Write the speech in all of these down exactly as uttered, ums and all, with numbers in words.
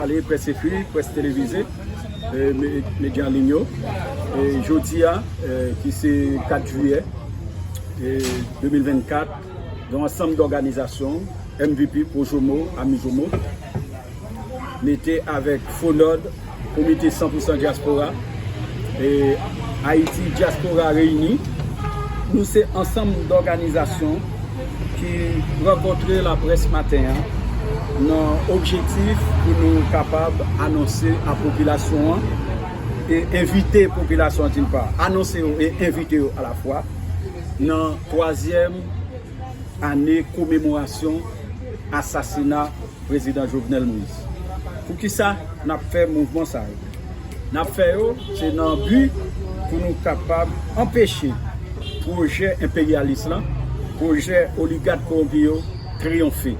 Pale près ekri, près televize, e, me- medya an liy yo. E jodi a, e, ki se kat jiyè, e, de mil vennkat, gen yon ansanm dòganizasyon, M V P, Projomo, Amijomo, mete avèk Fonòd, Komite san pou san Dyaspora, e Ayiti Dyaspora Reyini. Nou se ansanm dòganizasyon ki rankontre laprès maten an nan objektif pou nou kapab anonse a popilasyon an e envite popilasyon an, din pa, anonse yo e envite yo alafwa nan twazyèm ane komemorasyon asasina Prezidan Jovenel Moïse. Poukisa n ap fè mouvman sa yo? N ap fè yo, se nan bi pou nou kapab anpeche pwojè enperyalis lan, pwojè oligak kowonpi yo triyonfe.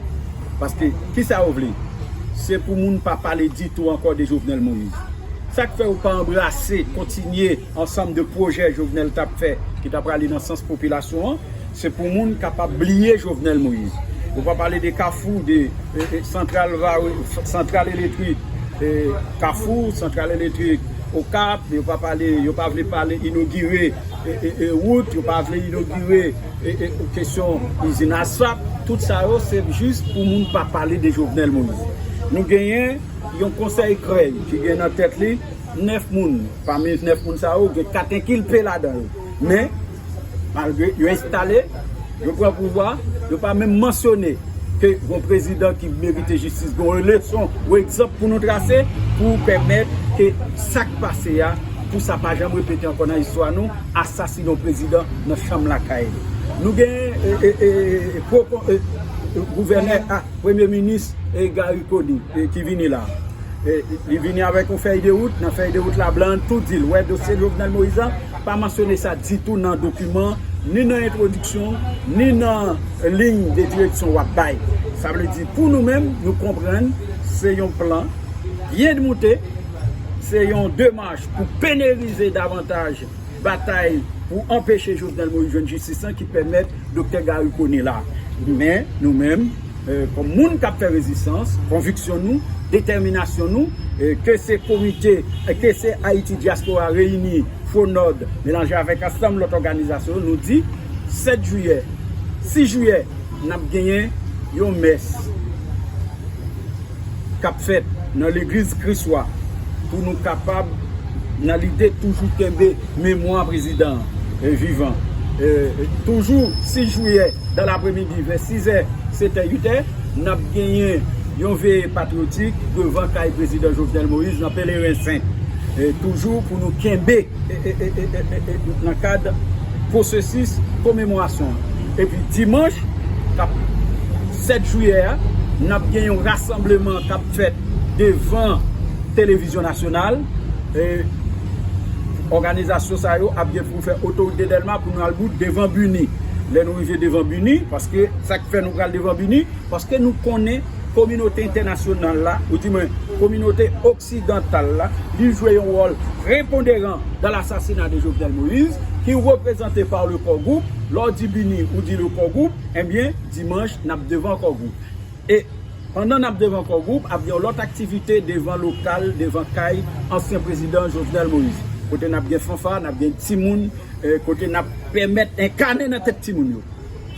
Paske, kisa yo vle? Se pou moun pa pale ditou ankò de Jovenel Moïse. Sa k fè yo pa anbrase, kontinye ansanm de pwojè Jovenel t ap fè, ki t ap prale nan sans popilasyon an, se pou moun kapab bliye Jovenel Moïse. Yo pa pale de Kafou, de, e, e, santral Vare, santral elektrik, e, Kafou, santral elektrik Okap, yo pa pale, yo pa vle pale inogire, e, e, e, wout, yo pa vle inogire, e, e, kesyon izin asfalt. Tout sa yo, se jis pou moun pa pale de Jovenel Moïse. Nou genyen yon konsèy krèy ki gen nan tèt li nèf moun. Pami nèf moun sa yo, gen kat enkilpe ladan yo. Men, malgre yo enstale, yo pran pouvwa, yo pa menm mansyone ke gon prezidan ki merite jistis, gon leson, yon egzanp pou nou trase, pou pèmèt ke sa k pase a, pou sa pa janm repete ankò nan istwa nou, asasine yon prezidan nan chanm lakay li. Nou gen, e, e, e, e, pwopon- e, e, gouvènè, a, premye minis, e, Garry Conille, e, ki vini la. E, li vini avèk yon fèy de wout. Nan fèy de wout la, blan an tou di l. Wè, dosye Jovenel Moïse la, pa mansyone sa ditou nan dokiman, ni nan entwodiksyon, ni nan liy de direksyon w ap bay. Sa vle di, pou nou menm, nou konprann se yon plan byen moute, se yon demach pou penerize davantaj batay pou anpeche Jovenel Moïse jwenn jistis lan ki pèmèt Doktè Garry Conille la. Men, nou menm, e, kòm moun k ap fè rezistans, konviksyon nou, detèminasyon nou, e, ke se komite, e, ke se Ayiti Dyaspora Reyini, Fonòd, melanje avèk ansanm lòt òganizasyon, nou di, sèt jiyè, sis jiyè, n ap genyen yon mès k ap fèt nan legliz Kriswa pou nou kapab, nan lide toujou kenbe memwa prezidan an, e, vivan. E, e, toujou sis jiyè, dan lapremidi, vè sizè, setè, uitè, n ap genyen yon veye patriyotik devan kay prezidan Jovenel Moïse nan Pelerin Sent. E, toujou pou nou kenbe e, e, e, e, e, e, nan kad pwosesis komemorasyon an. Epi dimanch, k ap sèt jiyè a, n ap gen yon rasanbleman k ap fèt devan televizyon nasyonal. E, òganizasyon sa yo ap gen pou fè otorite Dèlma pou nou al bout devan BINUH. Lè nou rive devan BINUH, paske sa k fè nou pral devan BINUH, paske nou konnen kominote entènasyonal la, oudimwen kominote oksidantal la, li jwe yon wòl preponderan dans l'assassinat de Jovenel Moïse, ki reprezante pa le Core Group. Lè w di BINUH, ou di le Core Group, ebyen, dimanch, n ap devan Core Group. E pandan n ap devan Core Group, ap gen yon lòt aktivite devan lokal, devan kay ansyen prezidan Jovenel Moïse. Kote n ap gen fanfa, n ap gen timoun, e, kote n ap pèmèt enkane nan tèt timoun yo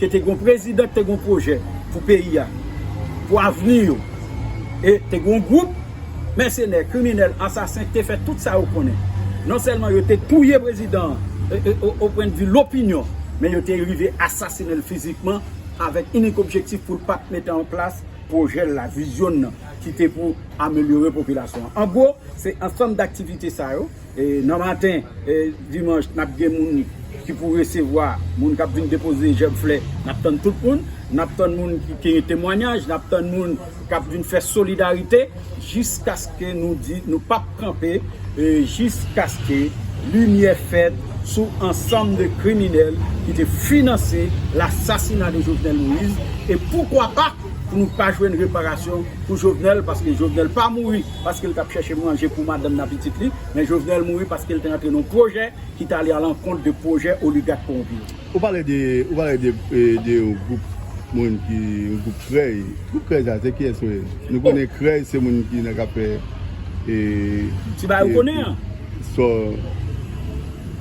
ke te gon prezidan ki te gon pwojè pou peyi a, pou avni yo. E te gon gwoup mèsenè, kriminèl, asasen ki te fè tout sa yo konnen. Non sèlman yo te touye prezidan an, e, e, o, o pwennvi lopinyon, men yo te rive asasinen l fizikman avèk inik objektif pou l pa t mete an plas pwojè l la, vizyon l nan, ki te pou amelyore popilasyon an. An gwo, se ansanm daktivite sa yo. E nan maten, e, dimanch, n ap gen moun ki pou resevwa, moun k ap vin depoze jèb flè, n ap tann tout moun, n ap tann moun ki, ki gen temwanyaj, n ap tann moun k ap vin fè solidarite, jiskaske nou di, nou p ap kanpe, e, jiskaske limyè fèt sou ansanm de kriminèl ki te finanse lasasina de Jovenel Moïse, e poukwa pa pou nou pa jwenn reparasyon pou Jovenel, paske Jovenel pa mouri paske l t ap chèche manje pou madanm nan pitit li, men Jovenel mouri paske l te rantre nan yon pwojè ki t ale alankont de pwojè oligak kowonpi yo. Ou pale de, ou pale de, e, de gwoup Moun ki yon gwoup krèy. Gwoup krèy sa, se kiyès yo ye? Nou konnen krèy se moun ki nan k ap fè e, Ti bagay ou konnen an. So,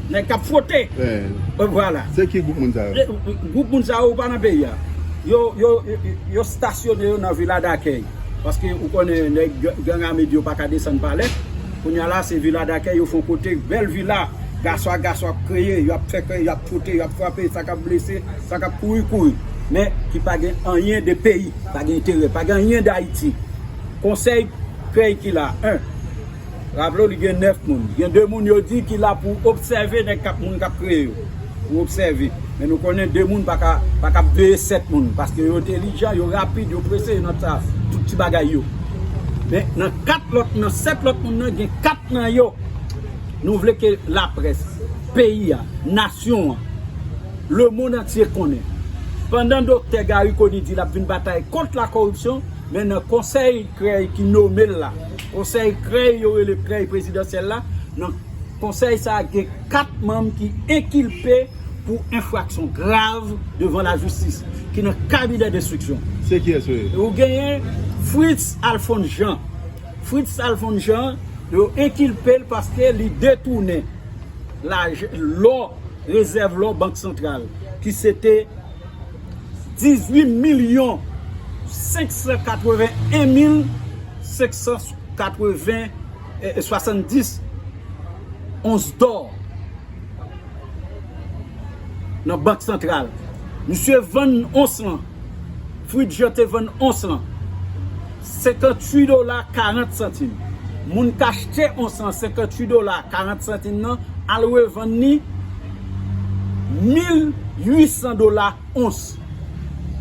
Nèg k ap fwote. eh, Vwala. Se ki gwoup moun sa yo? Gwoup moun sa yo pa nan peyi a. Yo, yo, yo, yo stasyone yo nan vila dakèy. Paske ou konnen nèg gang ame yo pa ka desann palè. Kounye a la, se vila dakèy yo fè yon kote, bèl vila. Gason ak gason ap kreye, y ap fè kreye, y ap fwote, y ap frape, sa k ap blese, sa k ap kouri, kouri. Men ki pa gen anyen de peyi, pa gen enterè, pa gen anyen d Ayiti. Konsèy krèy ki la, en. Raple w, li gen nèf moun. Gen de moun yo di ki la pou obsève nèg k ap moun k ap kreye yo. Pou obsève. Men nou konnen de moun pa ka, pa ka veye sèt moun. Paske yo entelijan, yo rapid, yo prese, yo nan sa, tout ti bagay yo. Men nan kat lòt, nan sèt lòt moun nan, gen kat nan yo. Nou vle ke laprès, peyi a, nasyon an, lemonn antye konnen. Pandan doktè Garry Conille di l ap vin batay kont la koripsyon, men nan konsèy krèy ki nome l la, konsèy krèy yo rele krèy prezidansyèl la, nan konsèy sa a gen kat manm ki enkilpe pou enfraksyon grav devan lajistis, ki nan kabinè denstriksyon. Se kiyès yo ye? Ou genyen Fritz Alphonse Jean. Fritz Alphonse Jean, yo enkilpe l paske li detounen laj, lò, rezèv lò Bank Santral, ki se te dizuit milyon senk san katreven en mil senk san katreven, eh, swasanndis ons dò nan Bank Santral. Misye vann ons lan. Fritz Jean te vann ons lan senkantuit dola karant santim. Moun k achte ons lan senkantuit dola karant santim nan al revann li mil uit san dola ons.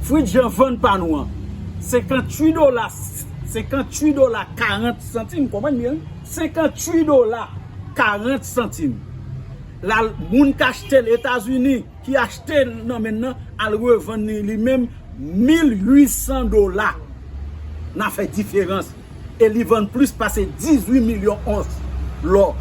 Fritz Jean vann pa nou an senkantuit dola, senkantuit dola karant santim, konprann byen wi? Senkantuit dola karant santim. La, moun k achte l Etazini, ki achte l nan men l nan, al revann li, li menm mil uit san dola. N a fè diferans. E li vann plis pase dizuit milyon ons lò